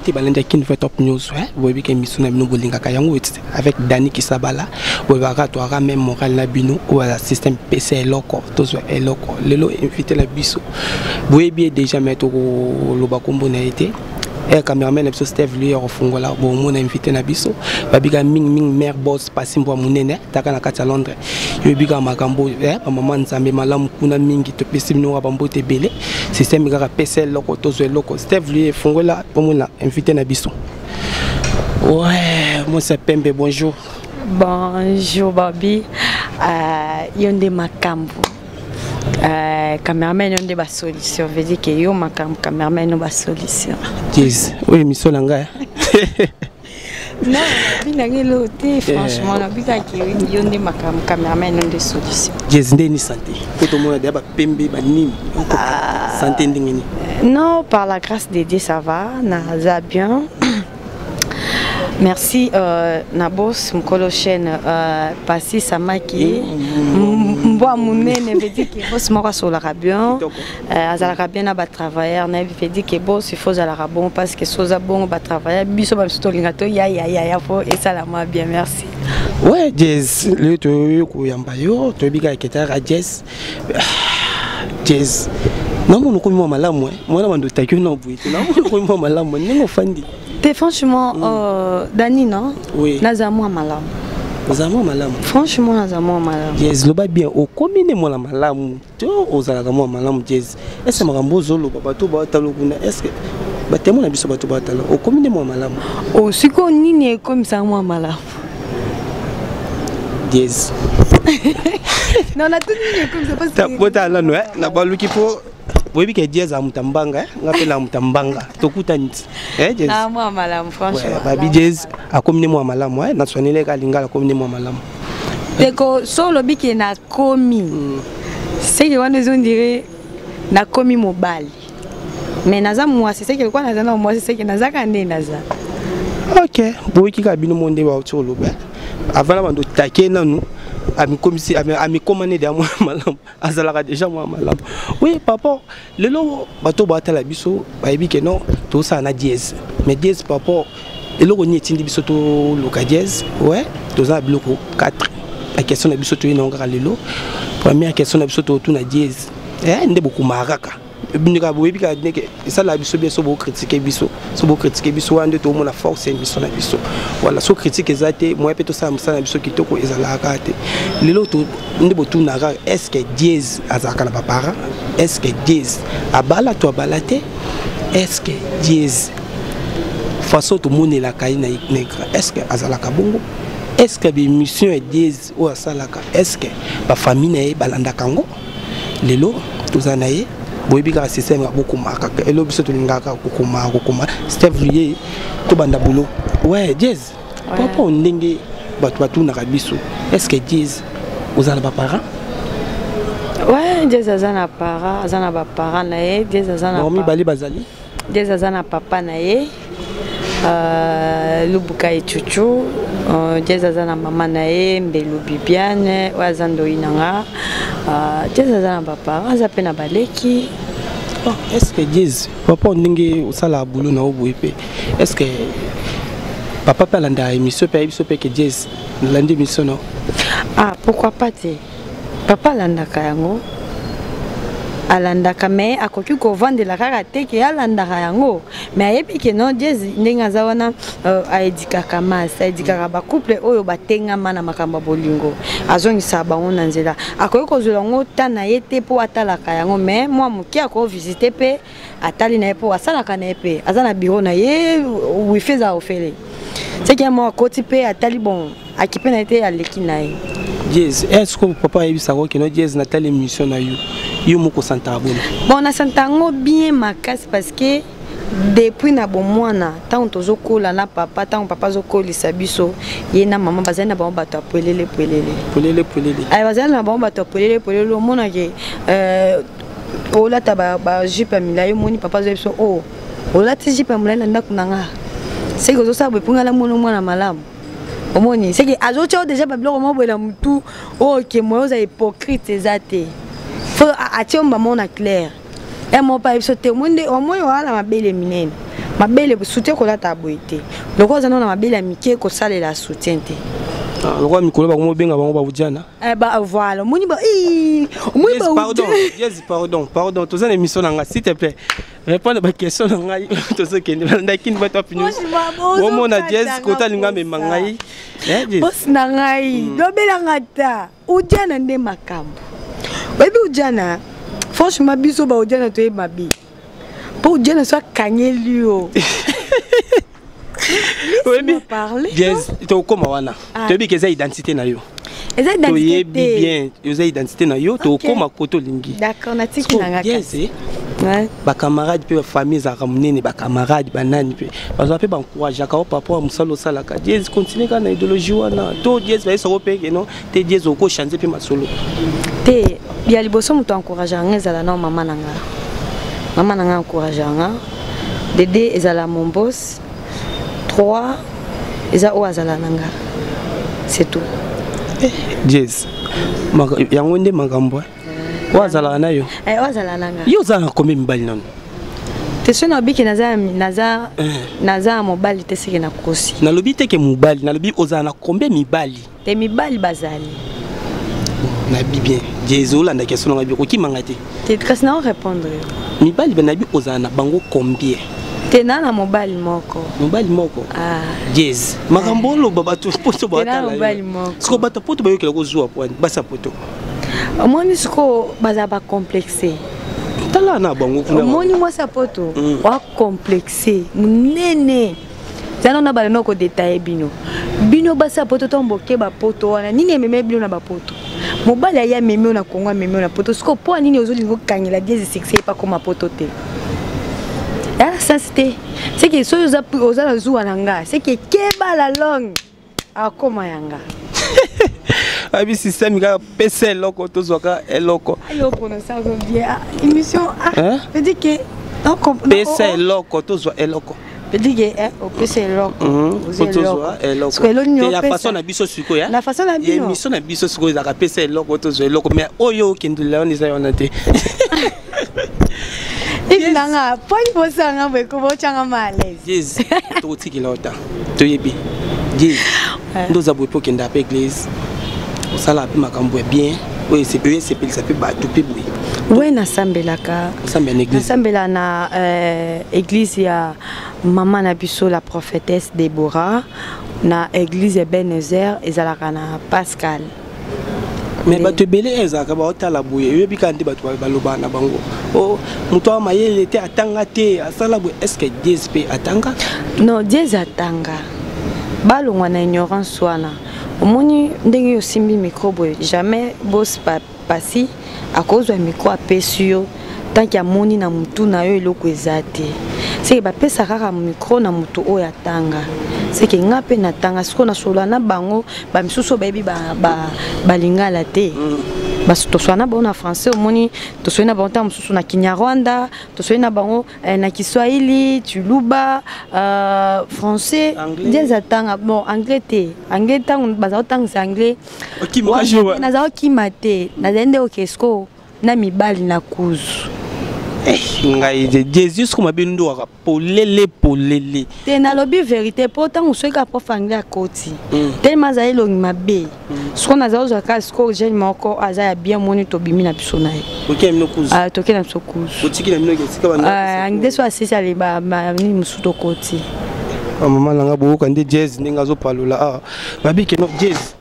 Mbote balandi ya Kin Top News, boyebi ke émission na bino bolingaka yango avec Dani Kisabala, boyebaka toaka même moral na bino oyo aza système pesa eloko tozwa eloko. Lelo invité na biso boyebi ye déjà, mais tokoloba kombo na ye te. Cameraman na biso Steve lui akofungola bomona invité na biso babika mingimingi mare boss pasi mbwa monene taka na kati ya Londres. Yoyebi kaka makambo bamama Nzambe malamu kuna mingi, topesi bino kaka bambote ebele. Système kaka pesa eloko tozwa eloko. Steve lui efungola pomona invité na biso. Ouais, moi c'est Pembe, bonjour. Bonjour Bobby. Yo nde makambo. Cameraman yo nde ba solution, veut dire que yo makambo cameraman yo ba solution. Yes, oui, mission na ngai. Non, binangi eloko te, franchement nabikaki yo nde makambo cameraman yo nde solution. Yes, nde ni santé. Po tomona deya bapembe banini santé ndenge nini? Non, par la grâce de Dieu ça va, naza bien. Merci na boss mokolo chaîne Pasi Samaki mbwa monene, veut dire que boss moko asolaka bien, azalaka bien na batravailleur nayebi, veut dire que boss il faut ozalaka bon parce que so oza bongo batravailleur biso bamisu tolinga to yayayaya fo esalama bien. Merci. Ouais, Jazz, lelo toyoki koyamba yo, toyebi kaka ketaka Jazz. Jazz, namona okomi mwa malamu, mwana bando otaki yo na boye te, namona okomi mwa malamu ndenge ofandi. Te, franchement, Dani, non? Oui. Naza mwa malamu. Oza mwa malamu. Franchement, naza mwa malamu. Jazz, loba bien, okomi nde mwana malamu to ozalaka mwa malamu? Jazz, ese makambo ozoloba bato baotala kuna, est-ce batemo na biso bato baotala, okomi nde mwa malamu? Oh, sikoyo nini ekomisaka mwa malamu? Jazz. Non, natuni nini ekomisa parce que botala nano na baluki mpo boyebi ke Jazz aza moto mbanga, nga mpe na moto mbanga, tokutani ti. Ah, mwa malamu franchement. Babi Jazz akomi nde mwa malamu, naswaneli eka lingala, akomi nde mwa malamu. Teko so olobi ke nakomi seke wana ezondire nakomi mobali, mais naza mwasi, seke lokwa naza na mwasi, seke nazaka nde naza. Ok, boyoki kaka bino mo nde bauti koloba avant na bando take nanu amikomisi amikoma nde deya mwa malamu, azalaka déjà mwa malamu. Oui papa, lelo bato batala biso bayebi ke non, tozosala na Diez, mais Diez papa, eloko nini etindi biso toluka Diez? Ouais, toza na biloko 4 baquestion na biso toye nango kaka lelo. Première question na biso totuna Diez, nde bokomaka kaka bino boyebi kaka ndenge esalaka biso bien so bocritiquer biso, so bocritiquer biso wana nde toomona force ya émission na biso. Voilà, so critique eza te, moyen mpe tosala mosala na biso kitoko ezalaka kaka te. Lelo nde botunaka: est ce que Diez azalaka na baparent? Est ce que Diez abala to abala te? Est ce que Diez façon tomonelaka ye na écran, est ce que azalaka bongo? Est ce que baémission ya Diez oyo asalaka, est ce que bafamille na ye balandaka yango? Lelo toza na ye, boyebi kaka système ya bokoma kaka elo biso tolingaka kokoma kokoma. Steve ye tobanda boulot. Ouais, Jazz, papa, ndenge bato batunaka biso, est ce que Jazz oza na baparent? Ouais, Jazz aza na parent, aza na baparent na ye. Jazz aza na bango mibale bazali. Jazz aza na papa na ye, Lubuka Echuchu. Jazz aza na mama na ye, Mbelu Bibiane, oyo aza ndoi na nga. Jazz aza na baparent, aza mpe na baleki. Oh, est ce que Jazz papa, ndenge osalaka boulot na yo boye mpe, est ce que papa mpe alandaka émission mpe ayebi biso mpe ke Jazz nalandi émission no? Ah, pourquoi pas te, papa alandaka yango, alandaka, mais akoki kovandela kaka te ke alandaka yango, mais ayebi ke non, Jazz ndenge aza wana, aéduquaka masi, aéduquaka bacouple oyo batengama na makambo ya bolingo, azongisaka bango na nzela. Akoki kozwela yango ta na ye te mpo atalaka yango, mais mwa moke akovisite mpe atali na ye mpo asalaka na ye mpe aza na bureau na ye, wifi eza ofele, seki ya moko akoti mpe atali, bon, akipe na ye te, aleki na ye. Jazz, est ce que papa ayebisaka okeno Jazz natali émission na yo, yo moko osantaka boni? Bon, nasanta yango bien makasi parce que depuis na bomwana, ntango tozokola na papa, ntango papa azokolisa biso, ye na mama bazali na bango bato ya pwelele pwelele. Pwelele pwelele. Ay, bazali na bango bato ya pwelele pwelele. Omonake olata bajupe ya milai, omoni papa azoyebi biso: o olati jupe ya molai na ndako na nga, seke ozosala boye mpo nga namona mwana malamu. Omoni seke azotia o déjà babiloko moko boye na motu oyo ke moyo oza hypocrite eza te, fo atie mbamo na clair. E moko pa biso te, omoni nde omoni oala mabele minene. Mabele, soutien kolata boye te. Lokola oza nano na mabele ya mike, kosalela soutien te. Ah, lokola mikolo bango mobenga bango baujana. Eh, ba voilà, omoni ba ii, omoni ba pardon, yes, pardon, pardon, toza na émission na nga, s'il te plaît. Répondre ba question na ngai, tozokende balandaki ni bato apinu. Omona Jazz kota alinga amema ngai. Eh, boss na ngai, lobelanga ta. Ujana nde makambo. Oyebi ujana, franchement biso ba ujana toyebi mabe. Mpo ujana so akangeli yo. Oyebi Jazz, tokóma wana. Toyebi ke eza identité na yo. Eza identité. Toyebi bien, eza identité na yo, tokóma koto olingi. D'accord, natiki na nga. Jazz, bacamarade mpe bafamille ezalaka monene, bacamarade banani mpe bazala mpe baencourageaka o par rapport ya mosala osalaka. Diez, continue kaka na idéologie wana to Diez bayesako mpe keno te? Diez, okochange mpe masolo? Te, ya liboso moto encourageaka nga ezala nao mama na nga. Mama na nga encourageaka nga. Dede ezala mon boss. 3 eza oyo azala na nga, c'est tout. Diez, yango nde makambo oyo azalaka na yo. Oyo azala na nga. Yo ozala na combien mibali nano? Te, so nalobiki naza na mobali te, seke nakosi. Nalobi te ke mobali, nalobi ozala na combien mibali? Te, mibali bazali. Nabi bien, Diez, olanda question nanga bi, okimanga te. Te, kasi nao répondre yo. Mibali banabi ozala na bango combien? Te, na mobali moko. Mobali moko. Ah. Diez, makambo oloba, bato poto batala mobali moko. Siko bato poto bayokela kozwa pwani basa poto. Omoni sikoyo bazala bacomplexe. Tala na bango kuna. Omoni mwasi ya poto wacomplexe monene, eza nano bala noko détaille bino. Bino basi ya poto, ntango boke bapoto wana, nini ememe bino na bapoto? Mobali aye amemi yo na Kongo, amemi yo na poto. Sikoyo mpo nini ozolinga okangela Diez succès epa koma poto te? Eya na sens te. Seke soki oza na zuwa na nga, seke keba la longue akoma yanga. Abi système kaka pesa eloko, tozwaka eloko. Yo prononce yango bien. Ah, émission, ah, veut dire que pesa eloko, tozwa eloko. Veut dire que opesa eloko. Tozwa eloko ya façon na biso sikoyo. Na façon na bino. Émission na biso sikoyo ezalaka pesa eloko, tozwa eloko, mais oyo okendela wana eza wana te. Ivi nanga poni bosanga boye ko botyanga ma à l'aise. Diez, tokotikela ota, toyebi Diez nde oza boye mpe okenda mpe église, osala mpe makambo ya bien oyo esepelisa mpe bato mpe boye. We, nasambelaka. Osambela na église? Nasambela na église ya mama na biso, la prophétesse Déborah, na église ya Benezer, ezalaka na Pascal. Mais bato ebele ezalaka baotala boye, oyebi kaka nde bato balobaka na bango: o moto awa mayele te, atanga te, asala boye. Est ce que Diez mpe atanga? Non, Diez atanga. Balongwa na ignorance wana. Omoni ndenge osimbi micro boye, jamais bos pasi akozwa micro apesi yo tant que amoni na mutu na yo eloko eza te. Seke bapesa kaka micro na motu oyo atanga. Seke nga mpe natanga. Sikoyo nasolola na bango, bamisusu oyo bayebi balingala te, toswala na bango na français. Omoni, tosoli na bango ntango mosusu na Kinyarwanda, tosoli na bango na Kiswahili, Tshiluba, français. Nde atanga. Bon, anglais te. Anglais, ntango baza kotangisa anglais, naza kokima te, nazali nde okesko na mibali na kuzu. Ngai Jésus siko mabe ndo waka polele polele. Te, nalobi vérité, mpo ntango soki ka prof anglais akoti, telema azali elongi mabe. Siko naza kozwa kaka siko jeune moko aza ya bien, moni tobimi na biso na ye. Toke na biso kuzu. Anglais so asisi, aleba nini mosusu, tokoti. Mama nanga, boyoka nde Jazz ndenge azopalola awa. Babi keno Jazz,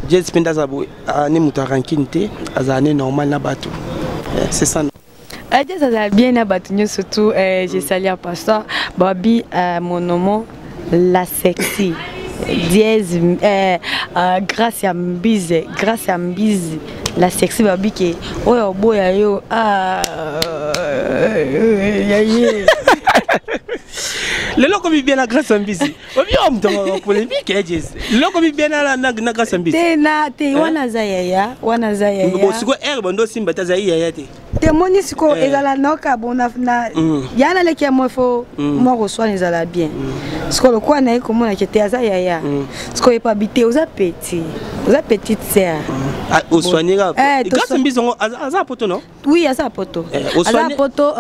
Jazz mpe nde aza boye, ne moto arankine te, azala ne normal na bato, c'est ça. Jazz azala bien na bato nyonso tout. Je salue un pasteur Babi, monomo la sexy Diez, grâce ya Mbize, grâce ya Mbize la sexy. Babi ke oyo oboya yo, ah, ya ye. Lelo komi bien na grâce ya Mbisi, obi oyo moto polémique ya Jazz, lelo komi bien na grâce ya Mbisi. Te, na te, wana aza yaya, wana aza yaya. Sikoyo ere bando osimba te, azali yaya te. Te, moni sikoyo ezala noka bon na ya naleki ya mo fo mwa koswana ezala bien. Sikoyo lokola naye komonake te aza yaya, sikoyo epabi te oza petit, oza petite sœur. Osoigne kaka Grâce Mbizi yango aza poto, non? Oui, aza poto. Aza poto,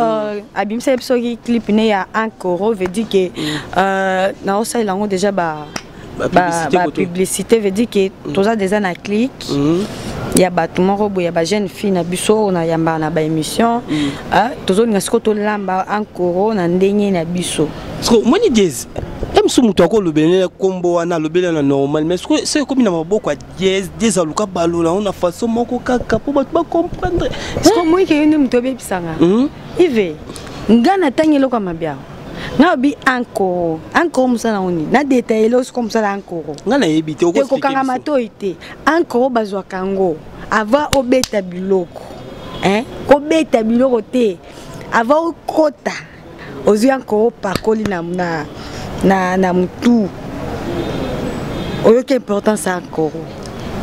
abimisa biso soki clip ne ya ankoro, veut dire que naosalela yango déjà ba publicité, veut dire que toza déjà na clique ya bato moko boye, ya bajeune fille na biso oyo nayambaka na baémission. Tozolinga sikoyo tolamba ankoro na ndenge na biso. Omoni Diez e mosu, moto akolobela nkombo wana, alobeli na normal, mais soki ekomi na maboko ya Diez, Diez aluka balola yango na façon moko kaka mpo bato bacomprendre. Moike, yo nde moto obebisanga. Ive, nga natangi eloko ya mabe awa? Nga obi ankoro, ankoro mosala yango nini? Na détaille siko mosala ankoro. Nga nayebi te. Te, kokanga matoi te. Ankoro bazwaka yango avant obeta biloko, kobeta biloko te, avant okota, ozwi ankoro, opakoli na mutu, oyoki importance ya ankoro.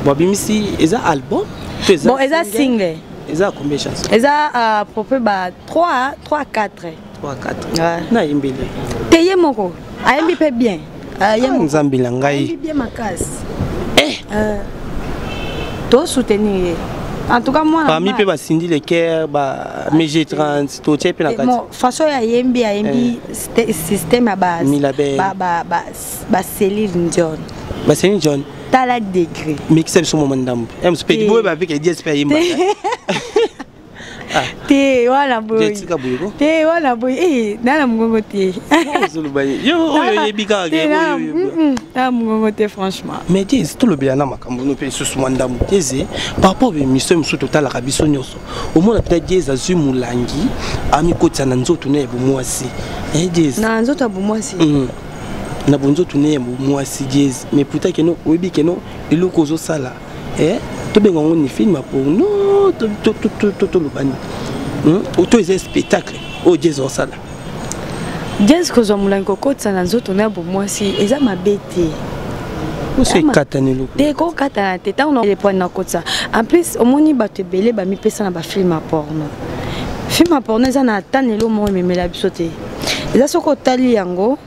Bon, abimisi, eza album? Bon, eza single. Eza combien chanson? Eza à peu près ba 3 3 4. 3 4. Nayembeli? Te, ye moko ayembi mpe bien. Nzambe na ngai! Ayembi bien makasi. Tosoutenir ye en tout cas, mwana. Parmi mpe basindi leker ba mg 30, totie mpe na kati. Façon oyo ayembi, ayembi système ya baCéline Dion. BaCéline Dion. Tala degré. Mikisa biso mwa ndambo mpe boye bavike Diez mpe ayembaka. Te, wana boye. Tika boye ko. Te, wana boye nana mongongo te. Ozoloba yo oyo oyebi kaka. Nana mongongo te, franchement. Mais Diez, tolobela na makambo no mpe lisusu mwa ndambo. Diez, par rapport émission mosusu totalaka biso nyonso, omona mpenza Diez azwi molangi, amikotisa na nzoto ne ya bomwasi. Diez. Na nzoto ya bomwasi? Na bonzoto ne ya bomwasi, Diez. Mais pourtant keno oyebi keno eloko ozosala, tobenga yango ni film porno, toloba nini, to eza spectacle oyo Diez osala? Diez kozwa molangi kokotisa na nzoto na bomwasi eza mabe te. Oso ekatana eloko. Te, kokatana te. Ntango lepwani nakotisa, en plus omoni bato ebele bamipesa na bafilm ya porno. Film ya porno eza na tanelo moko ememela biso te. Eza soki otali yango,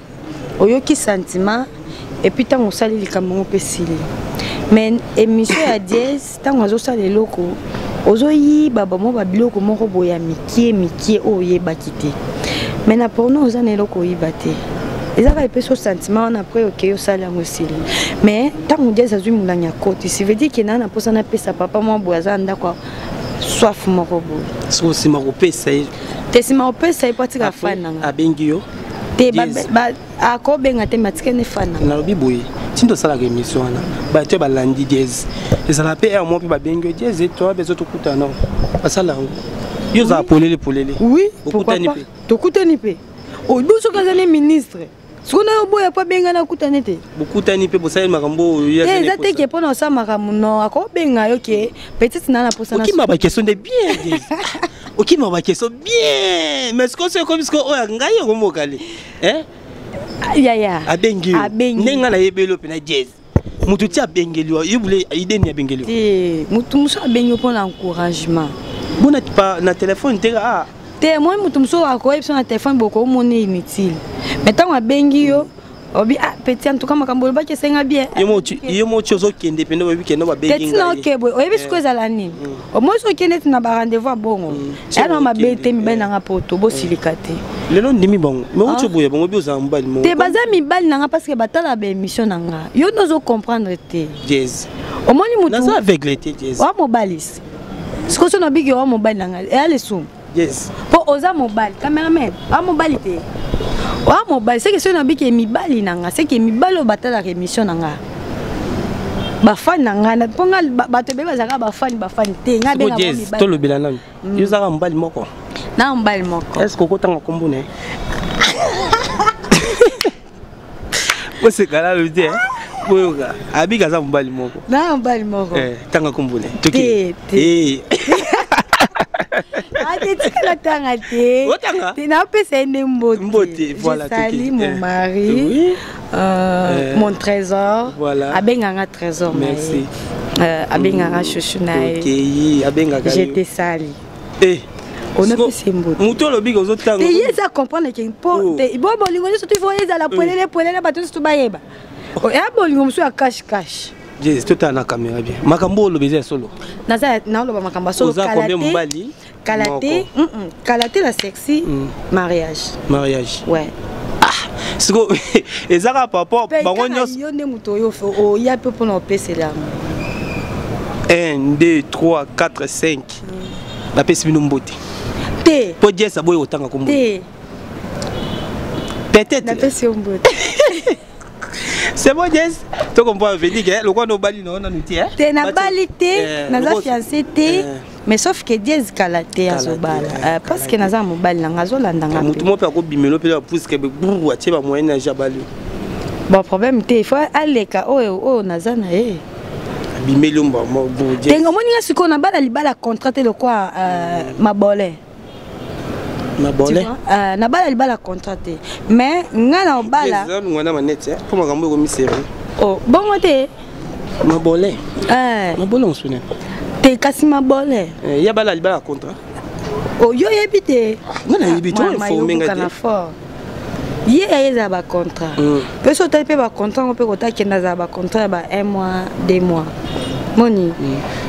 oyoki sentiment, et puis ntango osali likambo yango mpe esili. Mais émission ya Diez, ntango azosala eloko, ozoyiba bamwa babiloko moko boye ya mikie mikie oyo oyebaki te. Mais na porno oza na eloko oyiba te, eza kaka epesi o sentiment wana, après okei osali yango, esili. Mais ntango Diez azwi molangi akoti, veut dire ke naa na mposa napesa papa mwa boye aza na ndako soif moko boye. Soki nsima kopesa ye? Te, nsima kopesa ye po atika fan nanga. Abengi yo? Te, akobenga te, me atikani fan nanga. Nalobi boye, ntina tosalaka émission wana, bato balandi Diez, ezala mpe aire moko mpe babengi yo: "Diez, toa bezo tokutana." Basala yango, yo ozala polele polele. Oui. Okutani mpe? Tokutani mpe. Oyo soki aza ne ministre, sikoyo na yo boya po abengana, akutani te. Bokutani mpe, bosali makambo oyo? Te, eza te ke mpona osala makambo, no, akobenga yo ke petite na posa. Okima baquestion nde bien, okima baquestion bien, mais sikoyo so ekomi sikoyo oyo ngai okomokali. Yaya. Abengi yo ndenge ngai nayebeli yo mpena Diez, motu ti abengeli yo, yo bule ideni abengeli yo? Te, motu mosusu abengi yo mpona encouragement. Bona na telefone te? Ah. Te, moi motu mosusu akoyebi biso na telefone, bokomona inutile, mais ntango abengi yo, obi: "Ah petit, en tout cas makambo olobaki esenga bien." Yo moti ozokende pende, oyebi kende babengi. Te, tina oke boye, oyebi sikoyo ezala nini? Omoi soki okende neti na barendez-vous ya bongo, eya na mabe te. Mibali nanga poto bosilika te. Lelo ndimi bango, mais oti oboya bango, bi ozala mobali moko. Te, baza mibali nanga parce que batala baémission na nga. Yo nde ozocomprendre te. Diez. Omoni mutu naza aveugle te, Diez. Wa mobali sikoyo, so nabiki wa mobali nanga, eya lesumu. Yes. Mpo oza mobali, cameraman wa mobali te, wa mobali seke soki nabiki mibali na nga, seke mibali oyo batalaka émission na nga, bafani na ngai, mpo nga bato ebele bazalaka bafani, bafani te, nga benga. Tolobela nanu, yo ozalaka mobali moko? Na mobali moko. Est ce que okotanga nkombo na ye? Oseka nanu te, boyoka, abika aza mobali moko. Na mobali moko. Tanga nkombo na ye. Te, te, ate tikala tanga te. Otanga? Te, napesa ye nde mbote. Mbote, voilà. Je salue mon mari, oui. Mon trésor. Voilà. Abenganga trésor. Merci. Abenganga chouchou na ye. Okei, abengaka. Je te salue. Eh. Onapesa ye mbote. Moto olobi ozotanga. Te, ye eza comprendre ke mpo te bo bolingo nyonso tu ifo ezala polele polele, bato nyonso tu bayeba. Ya bolingo mosusu ya cache cache. Jezi, totala na caméra bien. Makambo oloba eza ya solo. Naza naoloba makambo ya solo. Oza combien mobali? Kala te, kala te la sexy mariage. Mariage. Ouais. Ah, siko eza kaka par rapport bango nyonso. Yo nde moto oyo oya mpe mpona opesela yango. 1 2 3 4 5. Bapesi bino mbote. Te. Po Jess aboyi kotanga kombo. Te. Peut-être. Napesi yo mbote. C'est bon, Jess. Tu comprends, veut dire que le roi no bali no nanu te. Te na bali te, naza fiancé te. Mais sauf que Diez kala te azobala. Parce que naza mobali na nga azolanda nga. Mutu mo pe akobimelo pe puisque brou atie ba moyen na jabali. Bon problème te, il faut aleka oyo oyo naza na ye. Bimelo mba mo brou Diez. Te ngomoni nga sikoyo na bala libala contrat te lokwa mabole. Mabole. Na bala libala contrat te. Mais nga na obala. Diez ngwana manete po makambo ekomi sérieux. Oh, bongo te. Mabole. Mabole on sune. Te kasi mabole. Ya bala libala contrat. Oh, yo yebi te. Nga na yebi te, informe nga te. Fort. Ye eza ba contrat. Pe so tali pe ba contrat ngo pe kota kenda za ba contrat ya ba 1 mois, 2 mois. Moni.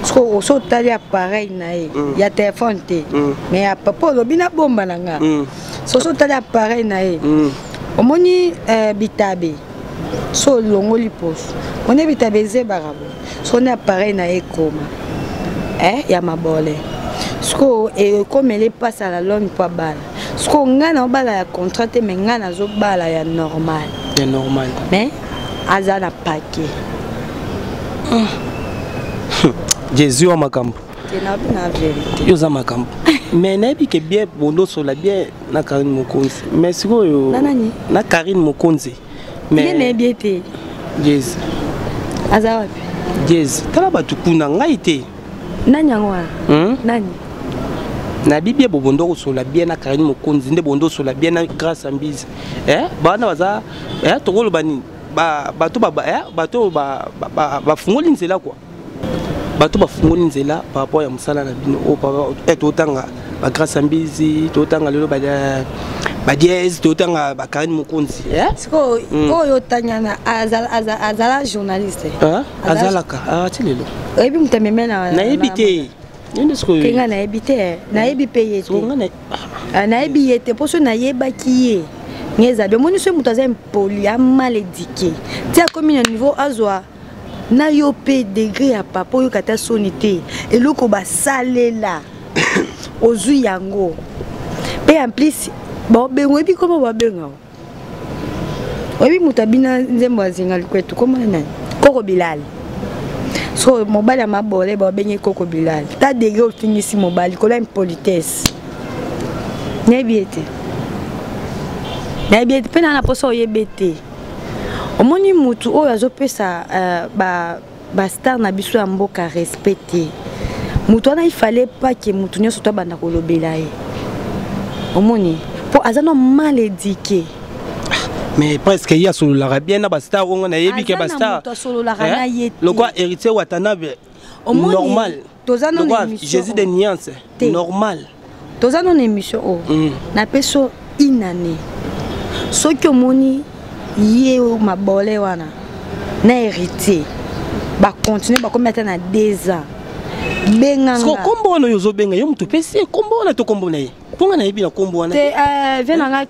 So so tali appareil na ye, ya téléphone te. Mais ya papa olobi na bomba na nga. So so tali appareil na ye. Omoni bitabe. So longoli poso. Moni bitabe ezebaka bo. So ni appareil na ye koma. Ya mabole. Siko ekomele passe à la longue po bala. Siko nga na bala ya contrat te mais nga na zo bala ya normal. Ya normal. Mais aza na paquet. Jésus wa makambo. Te na na vérité. Yo za makambo. Mais nayebi ke bien bondo sola bien na Karine Mokonzi. Mais sikoyo na nani? Na Karine Mokonzi. Mais ne bien te. Jésus. Aza wapi? Jésus. Tala batu kuna ngai te. Nani yango wana? Nani? Na bibia bobondo kosola bien na Karine Mokonzi nde bondo sola bien na Grâce Mbizi. Bana baza tokoloba nini? Ba bato ba bato ba ba fungoli nzela quoi. Bato ba fungoli nzela par rapport ya musala na bino o par totanga ba Grâce Mbizi, totanga lelo ba ba Diez, totanga ba Karine Mokonzi. Siko oyo tanyana azala journaliste. Azalaka ah ti lelo. Oyebi mutu ameme na nayebi te. Nini sikoyo? Te nga nayebi te, nayebi pe ye te. Nayebi ye te mpo so nayebaki ye. Nga eza bien. Omoni so moto aza impoli, a mal éduqué. Ti akomi na niveau azwa na yo pe degré ya papa oyoka ata soni te. Eloko basalela ozwi yango. Pe en plus babenga oyebi koma babenga. Oyebi moto abina nzembo azinga likwetu koma nani? Koko Bilal. So mobali ya mabole babenge Koko Bilal. Ta degré ofingisi mobali kola impolitesse. Nayebi ete. Nayebi ete pe na posa oyebe te. Omoni mutu oyo azopesa ba star na biso ya mboka respect te. Mutu wana il fallait pas que mutu nyonso to banda kolobela ye. Omoni po aza no mal éduqué. Mais presque il y a solo la bien na ba star onga na yebi ke ba star. Aza na mutu asololaka na ye te. Lokwa héritier Watanabe normal. Toza non émission. Jésus de nuance normal. Toza non émission o. Na peso une année. Soki omoni ye mabole wana na héritier ba continuer ba komi ata na 2 ans. Benga nga. Kombo wana yo zo benga yo mutu pesi kombo wana to kombo na ye. Ponga na yebi na kombo wana. Te viens na nga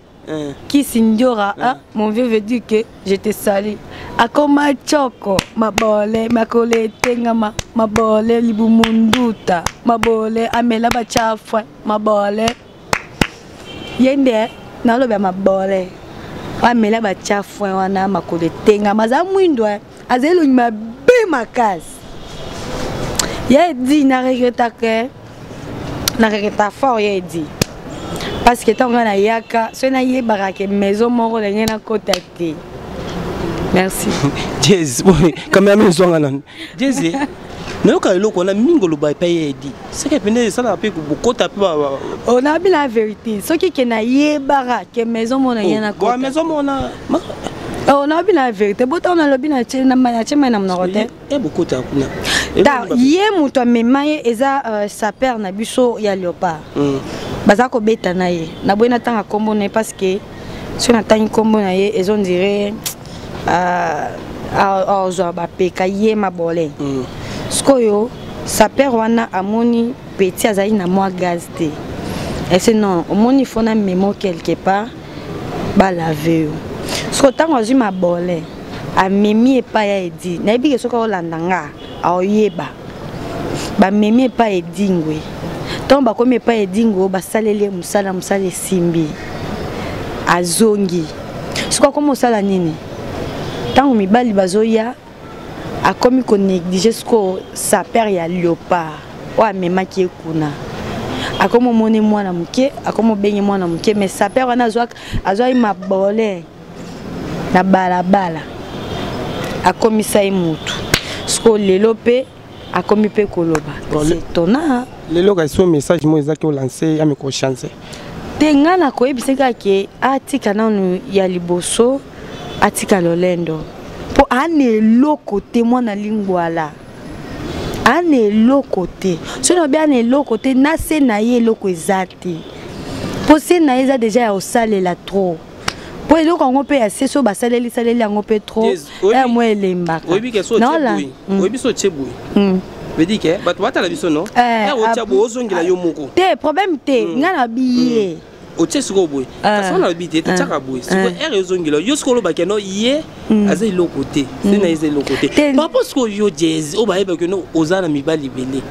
Kisi Ndiora, hein? Mon vieux veut dire que je te salue. Akoma choko, mabole, makole tengama, mabole libumunduta, mabole amela bachafwa, mabole. Yende na lobe mabole. Amela bachafwa wana makole tengama za mwindo azelo mabe makasi. Ye dit na regretta que na regretta fort ye dit. Parce que tant na yaka, so na yebaka ke maison moko na ngena kota te. Merci. Jazz, cameraman zonga nan. Jazz, nayoka eloko wana mingi oloba epai ye edi. Seke pende esalaka mpe bokota mpe ba- On a bien la vérité. Soki ke na yebaka ke maison moko na ngena kota. Bon, maison moko na On a bien la vérité. Bota on a lobi na che na na che na monoko te. E bokota kuna. Ta ye moto amema ye eza saper na biso ya léopard. Baza kobeta na ye. Na boye natanga kombo na ye parce que soki natangi kombo na ye ezo dire Azwa bapeka ye mabole. Sikoyo sapeur wana amoni petit azali na mwa gaz te. Ese non, omoni, fo na memo quelque part balave yo. Sikoyo ntango azwi mabole, amemi epai ya Edi. Nayebi ke soki aolanda nga, aoyeba. Bamemi epai Edingwe. Ntango bakomi epai Edingwe oyo, basaleli ye mosala, mosala esimbi, azongi. Soki akomi osala nini, ntango mibali bazoya, akomi konéglige. Sikoyo sapeur ya Léopard oyo amemaki ye kuna, akomi omoni mwana moke, akomi obenge mwana moke. Mais sapeur wana azwaki mabole na balabala, akomisa ye motu. Sikoyo lelo mpe akomi mpe koloba. C'est étonnant. Lelo kasi so message moko ezaki olance, ami kochange? Te, ngai nakoyebisa kaka ke atika nanu ya liboso, atika lolendo, mpo ana eloko te. Mwana lingwala ana eloko te. Soki nabi ana eloko te, na se na ye eloko eza te, mpo se na ye eza deja ya kosalela trop, mpo eloko yango mpe ya se so basaleli saleli yango mpe trop, ya mwa elembaka. Oyebi ke so otie boye, oyebi so otie boye, veut dire ke bato batala biso no otya boye, ozongela yo moko. Te, problème te. Ngai na biye. Otie sikoyo boye, kasi wana alobi te, totiaka boye. Sikoyo ere ezongela yo, sikoyo olobaki no ye aza eloko te, se na ye eza eloko te. Papa, sikoyo yo Jazz oyo bayebaki no oza na mibali ebele.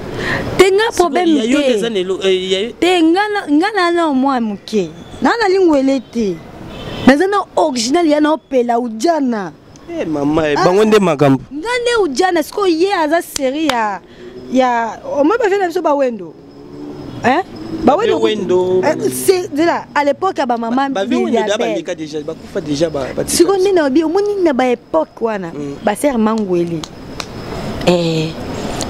Te, nga problème te. Te, nga na na mwa moke na nalingwele te, naza na original ya na opela ujana. Mama, bango nde makambo. Nga nde ujana. Sikoyo ye aza série ya omoi bavie na biso bawendo. Hein? Bawendo. C'est là, à l'époque ya bamama. Sikoyo nde na obi omoni na baépoque wana, basere mangwele,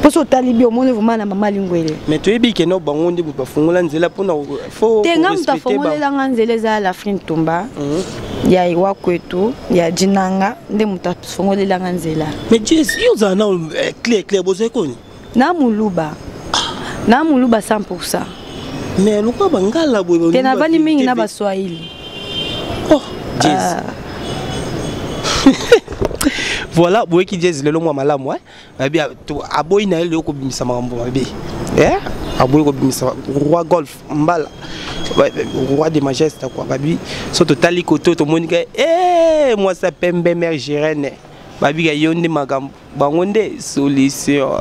mposo otali bi omoni vraiment na mama lingwele. Mais toyebi ke no bango nde moto bafongola nzela mpona fo. Te, nga moto afongolelanga nzela eza Lafrine Tumba ya Iwakwetu ya Jinanga, nde moto afongolelanga nzela. Mais Jazz, yo ozala na clair clair, bozali koni? Na moluba, na moluba 100. Mais lokola bangala boye. Te, navandi mingi na Baswahili. Oh Jazz, voilà, boyeki Jazz lelo mwa malamu. Babi aboyi na ye lelo kobimisa makambo mabe, aboyi kobimisa roi golf mbala, roi de majesté quoi. Babi so totali koto, tomoni ka mwasi ya pembe, mare Gérene. Babika yo nde makambo, bango nde solution.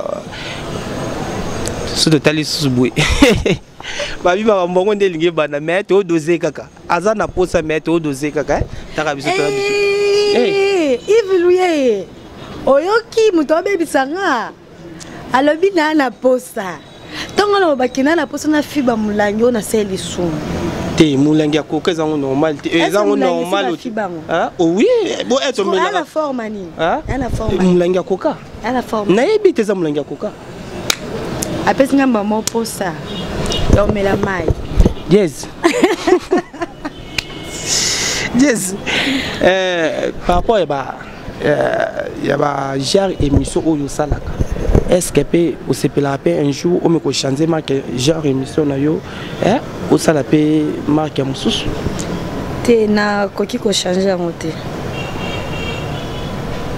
So totali susu boye, babi makambo bango nde elingi ebanda. Mais toodose kaka, aza na posa, mais toodose kaka. Taka biso, tola biso. Yves Luye, oyoki moto abebisa nga, alobi na posa. Ntongo na bakenda na posa na fiba molangi oyo nasali lisumu. Te, molangi ya koka ezango normal te, ezango normal. Oui, bo tomelaka forme nini? Molangi ya koka, nayebi te, eza molangi ya koka. Apesi nga mama posa ya omela mai. Yes yes, par rapport ya ba genre émission oyo osalaka, est ce que mpe osepelaka mpe un jour omi kochange marque, genre émission na yo, osala mpe marque ya mosusu? Te, nakoki kochange yango te,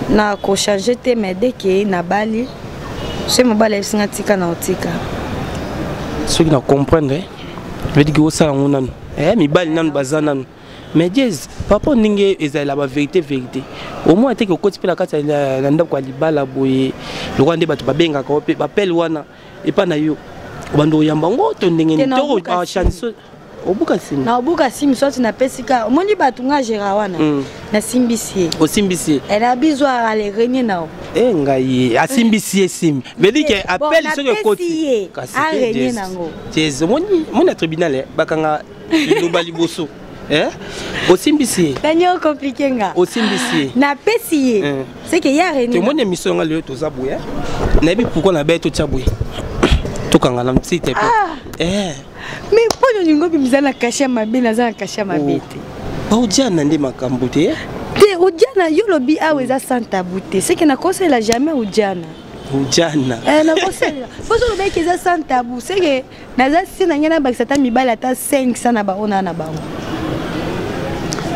nakochange te. Mais dès que nabali, soki mobali ayebisinga tika, na otika. Soki na comprendre, veut dire osala yango nanu, mibali nanu baza nanu. Mais Jazz, papa, ndenge ezalela bavérité vérité, au moins teke okoti mpe na kati ya ndako ya libala boye, lokola nde bato babengaka yo mpe bapele wana epa na yo, obanda oyamba ngo to ndenge nini to obuka nsimi? Na obuka nsimi. Soki napesi ka omoni bato nga gera wana, nasimbisi ye. Osimbisi ye. Na bizwa ale renie na o. E ngai, asimbisi ye simi, veut dire que appel soki ekoti arenye nango. Jazz, omoni moni na tribunal bakanga liloba liboso, osimbisi ye. Nani ocompliquer nga? Osimbisi ye. Napesi ye, c'est que ya renie. Tomoni émission yanga lelo, toza boye, nayebi pourquoi nabeyi totia boye, tokanga na s'il te plaît. Mais mpo olingi obimisa na kashe ya mabe, naza na kashe ya mabe te. Baodiana nde makambo te. Te, odiana yo lobi awa eza sans tabou te, c'est que nakosalela jamais odiana. Odiana. Nakosalela mpo so olobaki eza sans tabou, c'est que naza si na ngai nabakisa ata mibali ata 500 na bango na bango.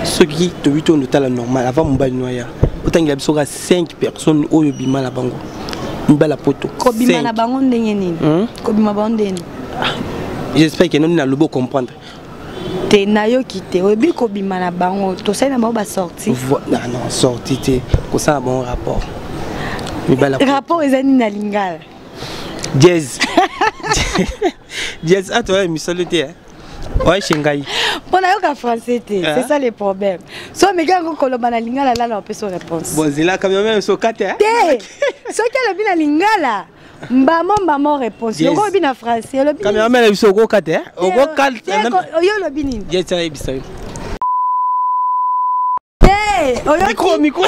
Soki tobi to totala normal, avant mobali no aya, Otangela biso ka 5 personnes oyo bima na bango. Mibala poto. Kobima na bango ndenge nini? Kobima bango ndenge nini? Ah, j'espère que noni na lobo comprendre. Te, nayoki te. Oyebi kobima na bango, tosali na bango basortie. Non, non, sortie te, kosala bango rapport. Mibala rapport eza nini na lingala? Jazz. Jazz, atoya misolo te. Oye chez ngai. Mpo nayoka français te, c'est ça le problème. So omeki yango koloba na lingala, lala opesa réponse. Bon, zela cameraman so kate. Te, soki alobi na lingala, mbamo mbamo réponse. Yoko olobi na français, olobi. Cameraman biso okokate, okokate. Yo olobi nini? Jazz ayebisa yo. Te, oyoki micro, micro.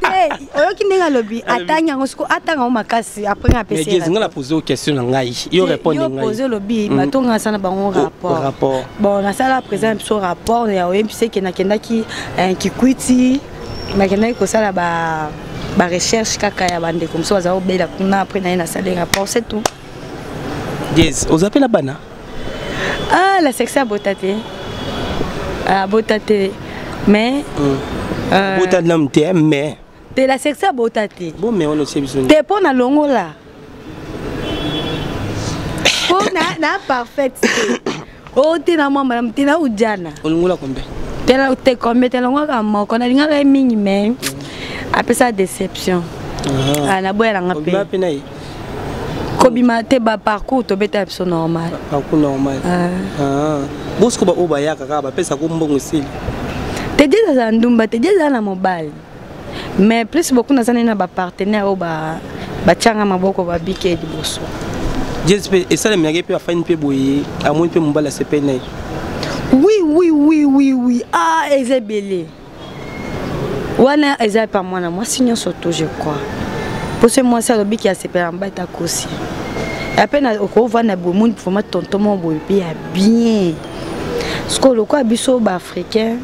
Te, oyoki ndenge alobi, atangi yango siko, atanga yango makasi, après nga apesi. Mais nga na pose question na ngai, yo répondre ngai. Yo pose, olobi bato nga asala bango rapport. Rapport. Bon, nasala présent biso rapport ya oyebisi ke nakendaki Kikwiti, nakendaki kosala ba ba recherche kaka ya bandeko mosusu baza kobela kuna. Après naye nasali rapport, c'est tout. Yes, oza mpe na bana? Ah, la sexe abota te, abota te, mais Bota nanu te, mais te, la sexe abota te. Bon, mais wana otie biso te mpo na longola mpo na parfaite te, o te na mwa malamu te na ujana. Olongola combien? Te, te combien te, longwaka moko, nalingaka ye mingi, mais apesa déception. Naboya nanga. Mpe mpe na ye kobima te, baparcours tobeta biso normal. Parcours normal. Bosiko baoyo bayaka kaka bapesaka mbongo, esili. Te, die azala ndumba te, die azala na mobali, mais plus beaucoup naza nini na bapartenaire oyo batianga maboko, babike liboso. Dieu mpe esalemelaki mpe afani mpe boye, amoni mpe mobali asepeli na ye? Oui, ah, eza ebele wana, eza pa mwana mwasi nyonso to, je crois, mpo so mwasi alobiki asepela mobali takosi ape na okovanda boye, moni vraiment tonton moko boye mpe ya bien. Sikoyo lokola biso baafricain,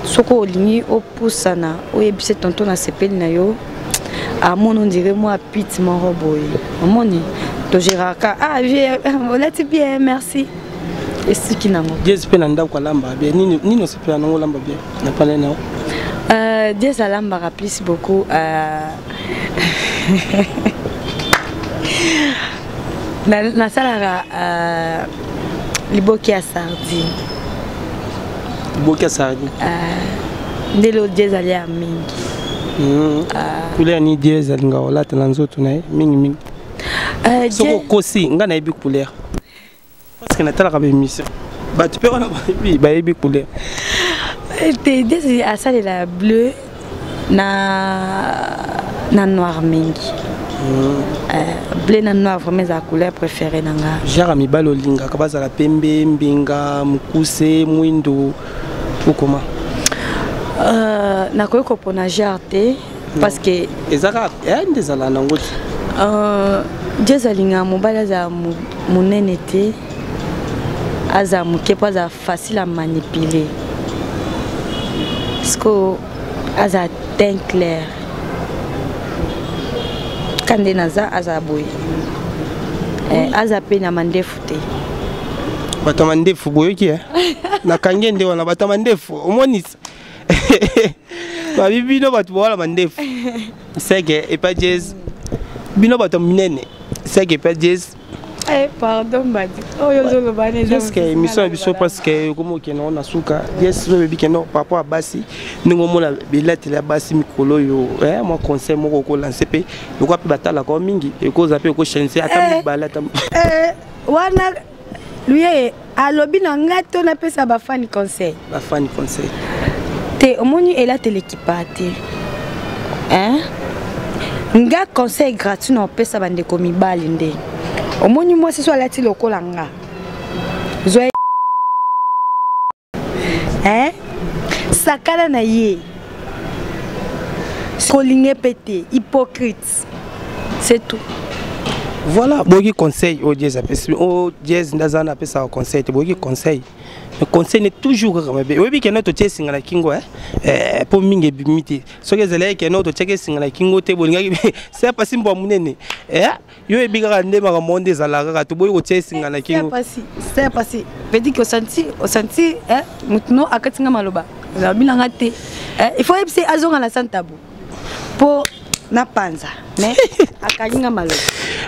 soki olingi opusana oyebisa tonton nasepeli na yo, amoni ondire mwa pite moko boye, omoni togéraka: "Ah vie, olati bien, merci", esuki nango. Dieu mpe na ndako alamba bien nini nini? Osepela nango olamba bien na pale nao? Dieu alambaka plus beaucoup. Nasalaka liboki ya sardine. Liboki ya sardine. Nde lelo Dieu ezali ya mingi. Couleur ni Dieu alingaka kolata na nzoto na ye mingimingi? Soki okosi ngai, nayebi couleur parce que natalaka baémission, bato mpe wana bayebi couleur. Te, Dieu asalela bleu na noir mingi. Bleu na noir vraiment eza couleur préférée na nga. Genre ya mibali olingaka bazala pembe, mbinga, mokuse, mwindo, okoma? Nakoki kopona genre te parce que Eza kaka nde ezala nango te. Dieu alingaka mobali azala monene te, azala moke mpo azala facile à manipuler. Parce que azala teint clair ka nde naza, azala boye, aza mpe na mandefu te. Bato ya mandefu boyoki e, nakangi nde wana bato ya mandefu omonisa babi bino bato bawala mandefu seke epa Jazz, bino bato ya minene seke epa Jazz. Eh, pardon badi oyo ozoloba. Presque émission na biso presque ekomi okende ngo na suka. Yes, oyebi kende par rapport ya basi, ndenge omona bilateli ya basi mikolo oyo, mwa conseil moko okolancer mpe lokola mpe batalaka mingi, ekozala mpe ekochange ata mibale ata Wana luye alobi na ngai to napesa bafani conseil? Bafani conseil. Te, omoni elateli ekipa te. Nga conseil gratuit na opesa bandeko mibali, nde omoni mwasi so alati lokola nga, zwa hein, sakana na ye, kolinga mpe te, hypocrite, c'est tout. Voilà, boyoki conseil oyo Jazz apesi. Oyo Jazz nde aza wana, apesaka conseil te. Boyoki conseil, mais conseil ne toujours kaka mabe. Oyebi kende totie esinga na kingo mpo mingi ebimi te. Soki ezalaki kende totiaki esinga na kingo te, bolingaki se pasi mbwa monene. Yo oyebi kaka nde makambo nde ezalaka kaka, toboyi kotia esinga na kingo. C'est pasi veut dire que osanti motu no akati nga maloba, alobi nanga te, il faut yebisa azonga na sans tabou. Mpo napanza, mais akangi nga maloba.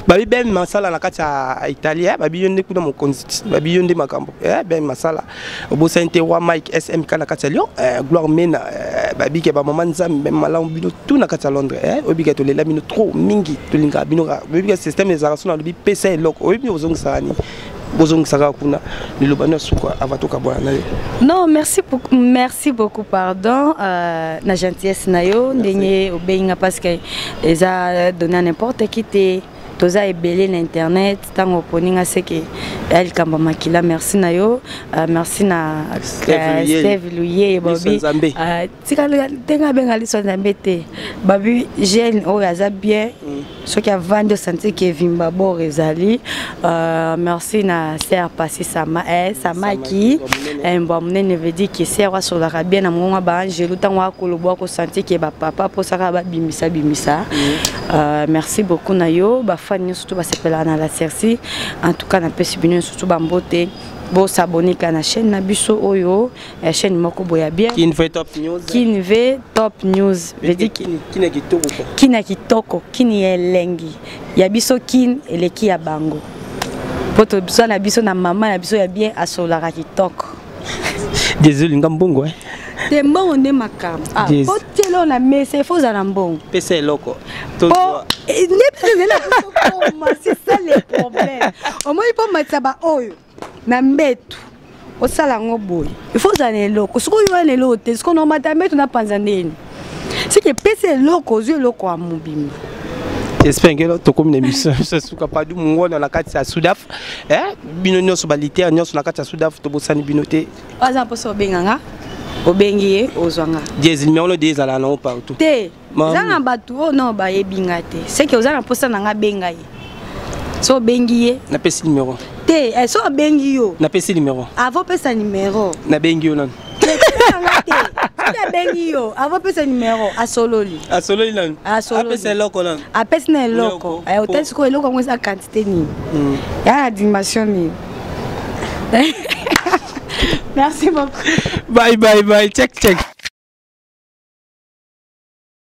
Babi Ben Masala na kati ya Italie, eh, babi yo nde kuna mokonzi, babi yo nde makambo, eh, Ben Masala. Obosani te roi Mike SMK na kati ya Lyon, eh, Gloire Mena, eh, babi ke bamama Nzambe malamu bino tout na kati ya Londres, eh, oyebi ke tolela bino trop mingi, tolingaka bino kaka. Oyebi ke système ezalaka so nalobi pesa eloko, oyebi ozongisaka nini? Bozongisaka kuna liloba na suka avant tokabwana na yo. Non, merci beaucoup, merci beaucoup, pardon, na gentillesse na yo ndenge obengi nga, parce que eza donné à n'importe qui te. Toza ebele na internet, ntango oponi nga seke ya likambo ya makila. Merci na yo, merci na Steve Luyeye. Babi tika ndenge abenga liso Nzambe te. Babi jeune oyo aza bien, soki avandi osanti ke evimba bor ezali. Merci na ser Pasi sama, samaki mbwa monene, veut dire ke ser asolaka bien na mongongo baangelu. Ntango akoloba akosanti ke bapapa mposaka babimisa bimisa. Merci beaucoup na yo, bafani nyonso to basepelaka na la Cerci. En tout cas, napesi bino nyonso to bambote. Bosabone ka na chaîne na biso oyo, chaîne moko boya bien. Kin V Top News. Kin V Top News, veut dire Kin ya kitoko. Kin ya kitoko, Kin ya elengi ya biso, Kin eleki ya bango, po toza na biso na mama na biso ya bien, asololaka kitoko. Désolé, nga mbongo, eh. Te, mbongo nde makambo. Po tielo na mesa, ifo ozala na mbongo. Pesa eloko. Po nde mpe, c'est ça le problème. Omoni, mpo matisa baoyo na mbetu, osala yango boye, il faut ozala na eloko. Soki oyo wana eloko te, soki onomata mbetu napanza ndeni, seke epesi eloko, ozwi eloko ya mobimba. J'espère que tokomi na émission biso suka. Padu Mongono na kati ya Sudaf, eh, bino nyonso balitaire nyonso na kati ya Sudaf, tobosani bino te. Aza mposa obenganga, obengi ye, ozwanga. Dièse numéro no de ezala nango partout. Te, eza na bato oyo no bayebi nga te. Seke oza na mposa na nga, benga ye. So obengi ye. Napesi numéro. Te, so obengi yo. Napesi numéro. Avant opesa numéro. Nabengi yo nanu. Te, te, soki abengi yo, avant opesa numéro, asololi. Asololi nanu. Apesa eloko nanu. Apesi na eloko, otali sikoyo eloko yango eza quantité nini, ya na dimension nini. Merci beaucoup. Bye bye bye, check check.